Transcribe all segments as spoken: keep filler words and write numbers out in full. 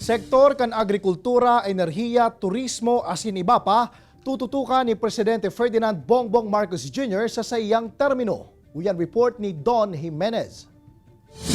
Sektor kan agrikultura, enerhiya, turismo asin iba pa, tututukan ni Presidente Ferdinand Bongbong Marcos Junior sa saiyang termino. Uyan report ni Don Jimenez.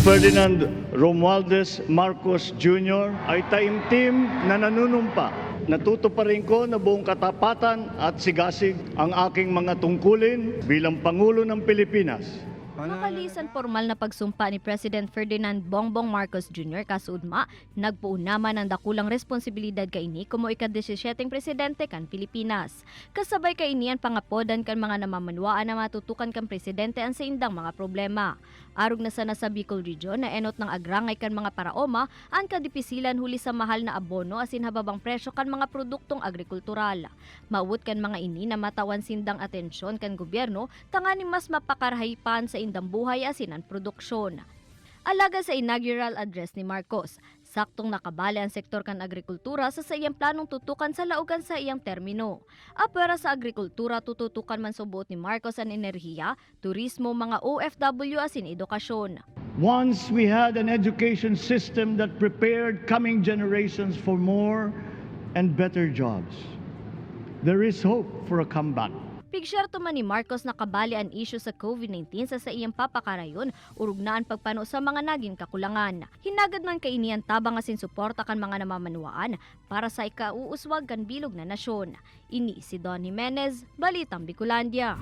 Ferdinand Romualdez Marcos Junior ay taimtim na nanunumpa. Natutuparin ko na buong katapatan at sigasig ang aking mga tungkulin bilang Pangulo ng Pilipinas. Makalisan pormal na pagsumpa ni President Ferdinand Bongbong Marcos Junior kasuodma, nagpoon naman ang dakulang responsibilidad kaini komo ika-disisyeting presidente kan Pilipinas. Kasabay kaini an pangapodan kan mga namamanwaan na matutukan kan presidente an saindang mga problema. Arog na sana sa Bicol Region na enot nang agrangay kan mga paraoma an kadipisilan huli sa mahal na abono asin hababang presyo kan mga produktong agrikultural. Mawot kan mga ini na matawan sindang atensyon kan gobyerno tanganing mas mapakarahay pa an saindang buhay asin an produksyon. Alagad sa inaugural address ni Marcos, saktong nakabali an sektor kan agrikultura sa saiyang planong tutukan sa laog kan saiyang termino. Apwera sa agrikultura, tututukan man sa buot ni Marcos an enerhiya, turismo, mga O F W asin edukasyon. Once we had an education system that prepared coming generations for more and better jobs, there is hope for a comeback. Pigsyerto man ni Marcos na kabali an isyu sa COVID nineteen sa saiyang papakarayon, orog na an pagpano sa mga nagin kakulangan. Hinagad man kaini an tabang asin suporta kan mga namamanwaan para sa ikauuswag kan bilog na nasyon. Ini si Don Jimenez, Balitang Bicolandia.